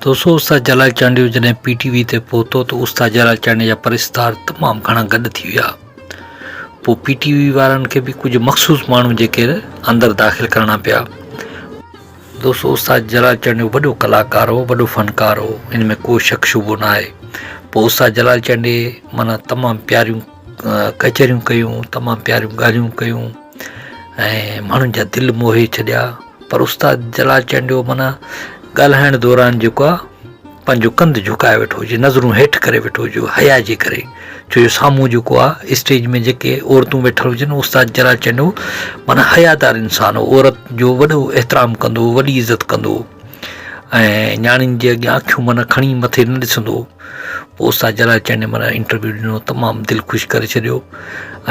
دوستو استاد جلال چانڊيو جڏهن پي ٽي وي تي پهتو ته استاد جلال چانڊيي جا پرستار تمام گهڻا گڏ ٿي ويا پوء پي ٽي وي وارن کي به ڪجهه مخصوص ماڻهو جيڪي اندر داخل ڪرڻا پيا. دوستو استاد جلال چانڊيو وڏو ڪلاڪار هو وڏو فنڪار هو ان ۾ ڪو شڪ شبو نه آهي پوء استاد جلال چانڊيي معنيٰ تمام پياريون ڪچهريون ڪيون تمام پياريون ڳالهيون ڪيون ۽ ماڻهن جا دل موهي ڇڏيا پر استاد جلال چانڊيو معنيٰ ڳالهائڻ دوران جيڪو آ پنهنجو ڪنڌ جهڪائي ويٺو هجي نظرون هيٺ ڪري ويٺو هجي حيا جي ڪري ڇو جو سامهون جيڪو آ اسٽيج ۾ جيڪي عورتون ويٺل هجن استاد جلال چانڊيو معنيٰ حيادار انسان هو عورت جو وڏو احترام ڪندو هو وڏي عزت ڪندو هو ۽ نياڻين جي اڳيان اکيون معنيٰ کڻي مٿي نه ڏسندو هو پوء استاد جلال چانڊيي معنيٰ انٽرويو ڏنو تمام دل خوش ڪري ڇڏيو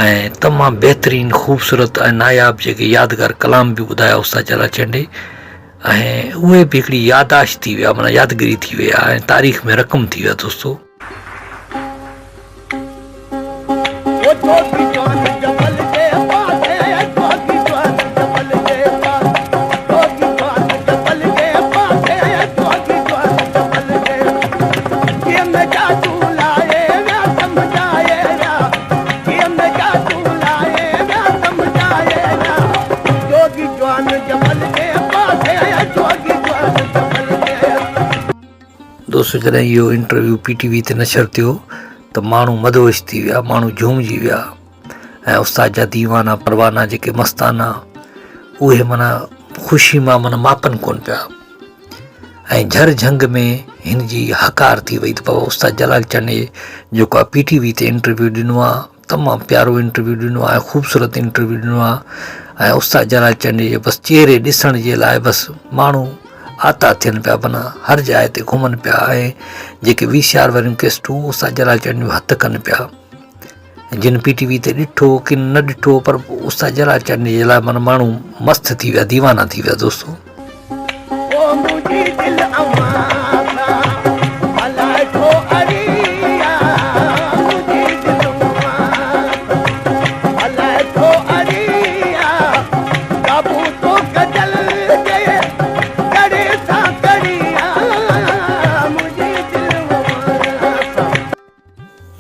۽ تمام بهترين خوبصورت ۽ ناياب جيڪي يادگار ڪلام به ٻڌايا استاد جلال چانڊيي ۽ اهي به هڪڙي ياداشت ٿي ويا معنيٰ يادگيري ٿي ويا ۽ تاريخ ۾ رقم ٿي ويا دوستو. دوستو جڏهن اهو انٽرويو پي ٽي وي تي نشر ٿيو ته ماڻهو مدهوش ٿي ويا ماڻهو جهومجي ويا ۽ استاد جا ديوانا پروانا جيڪي مستانا اهي معنيٰ خوشي مان معنيٰ ماپن ڪون پيا ۽ جھر جھنگ ۾ هن جي هاڪار ٿي وئي ته بابا استاد جلال چانڊيي جيڪو آ پي ٽي وي تي انٽرويو ڏنو آ تمام پيارو انٽرويو ڏنو آ ۽ خوبصورت انٽرويو ڏنو آ ۽ استاد جلال چانڊيي جي بس چهري ڏسڻ جي لاء بس ماڻهو آتا ٿين پيا معنيٰ هر جاء تي گهمن پيا ۽ جيڪي وي سي آر واريون ڪيسٽون استاد جلال چانڊيو هٿ ڪن پيا. جن پي ٽي وي تي ڏٺو ڪن نه ڏٺو پر استاد جلال چانڊيي جي لاء معنيٰ ماڻهو مست ٿي ويا ديوانا ٿي ويا دوستو.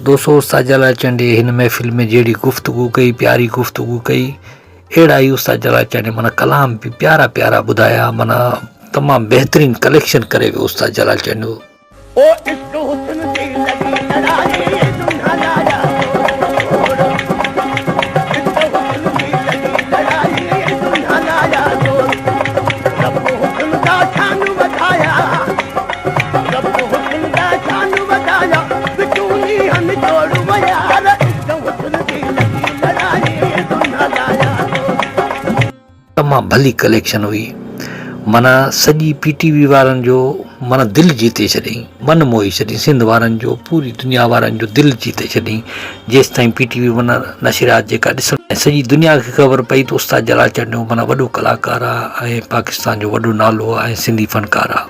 دوستو استاد جلال چانڊيي هن محفل ۾ جهڙي گفتگو ڪئي پياري گفتگو ڪئي اهڙا ئي استاد جلال چانڊيي معنيٰ ڪلام به پيارا پيارا ٻڌايا معنيٰ تمام بهترين ڪليڪشن ڪري ويو استاد جلال چانڊيو. او عشق حسن the لڳي لڙائي دنها لايا زور عشق حسن the لڳي لڙائي دنها لايا زور رب حسن دا شان وڌايا رب حسن دا شان وڌايا وچون ڏينهن جوڙ ويا عشق حسن the لڳي لڙائي دنها لايا زور. تمام ڀلي ڪليڪشن هئي معنيٰ سڄي پي ٽي وي وارن جو معنيٰ دل جيتي ڇڏيائين من موهي ڇڏيائين سنڌ وارن جو پوري دنيا وارن جو دل جيتي ڇڏيائين جيستائين پي ٽي وي معنيٰ نشريات جيڪا ڏسڻ ۽ سڄي دنيا کي خبر پئي ته استاد جلال چانڊيو معنيٰ وڏو ڪلاڪار آ ۽ پاڪستان جو وڏو نالو آ ۽ سنڌي فنڪار آ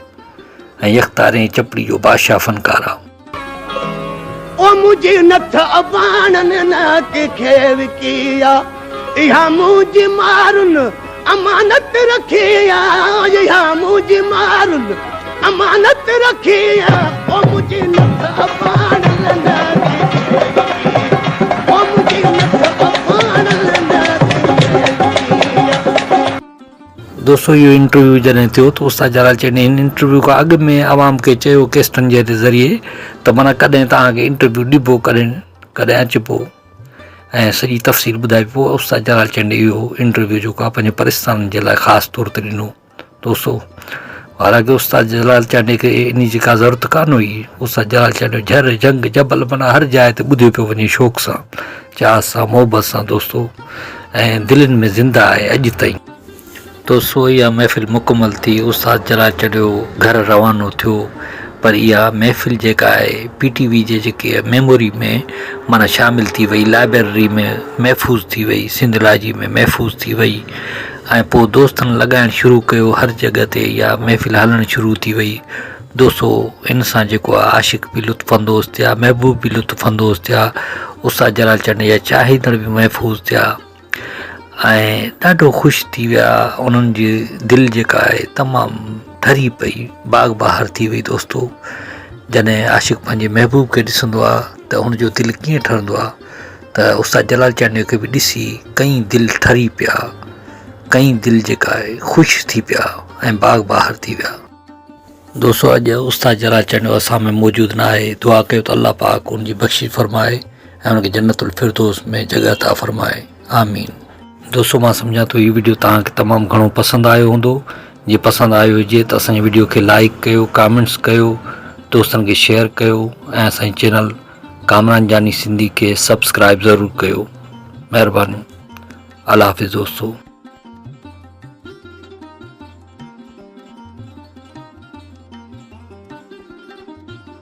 ۽ يڪتاري ۽ چپڙي جو بادشاهه فنڪار آ. او منهنجي نٿ اباڻن نه ڪنهن کي وڪي آ، اها منهنجي مارن امانت رکي آ، اها منهنجي مارن امانت رکي آ، او منهنجي نٿ اباڻن نه ڪنهن کي وڪي آ، او منهنجي نٿ اباڻن نه ڪنهن کي وڪي آ. دوستو اهو انٽرويو جڏهن ٿيو ته استاد جلال چنڊ هن انٽرويو کان اڳ ۾ عوام کي چيو ڪيسٽن جي ذريعي ته معنيٰ ڪڏهن توهان کي انٽرويو ڏبو ڪڏهن ڪڏهن اچبو ۽ سڄي تفصيل ٻڌائبي پوء استاد جلال چنڊ اهو انٽرويو جيڪو آهي پنهنجي پرستانن جي لاء خاص طور تي ڏنو دوستو حالانڪه استاد جلال چانڊيي کي انهي جي ڪا ضرورت ڪانه هئي استاد جلال چانڊيو جھر جھنگ جبل معنيٰ هر جاء تي ٻڌيو پيو وڃي شوق سان چاهه سان محبت سان دوستو ۽ دلين ۾ زنده آهي اڄ تائين. دوستو اها محفل مڪمل ٿي استاد جلال چانڊيو گهر روانو ٿيو پر اها محفل جيڪا آهي پي ٽي وي جي جيڪي ميموري ۾ معنيٰ شامل ٿي وئي لائبرري ۾ محفوظ ٿي وئي سنڌ لاجي ۾ محفوظ ٿي وئي ۽ پوء دوستن لڳائڻ شروع ڪيو هر جڳهه تي اها محفل هلڻ شروع ٿي وئي دوستو ان سان جيڪو آهي عاشق به لطف اندوز ٿيا محبوب به لطف اندوز ٿيا استاد جلال چانڊيي جا چاهيندڙ به محفوظ ٿيا ۽ ڏاڍو خوش ٿي ويا انهن جي دل جيڪا آهي تمام ٺري پئي باغ بهار ٿي وئي دوستو جڏهن عاشق پنهنجي محبوب کي ڏسندو آ ته ان جو دل ڪيئن ٺرندو آ ته استاد جلال چانڊيو کي به ڏسي ڪئين دل ٺري پيا ڪئين دل جيڪا آهي خوش ٿي پيا ۽ باغ بهار ٿي ويا. دوستو اڄ استاد جلال چانڊيو اسان ۾ موجود نه آهي دعا ڪيو ته الله پاڪ ان جي بخشش فرمائي ۽ ان کي جنت الفردوس ۾ جڳهه عطا فرمائي آمين. دوستو مان سمجهان ٿو هي وڊيو توهان کي تمام گهڻو پسند آيو هوندو جي پسند آيو هجي ته اسان جي وڊيو کي لائيڪ ڪيو ڪامينٽس ڪيو دوستن کي شيئر ڪيو ۽ اسان جي چينل ڪامران جاني سنڌي کي سبسڪرائب ضرور ڪيو مهرباني الله حافظ دوستو.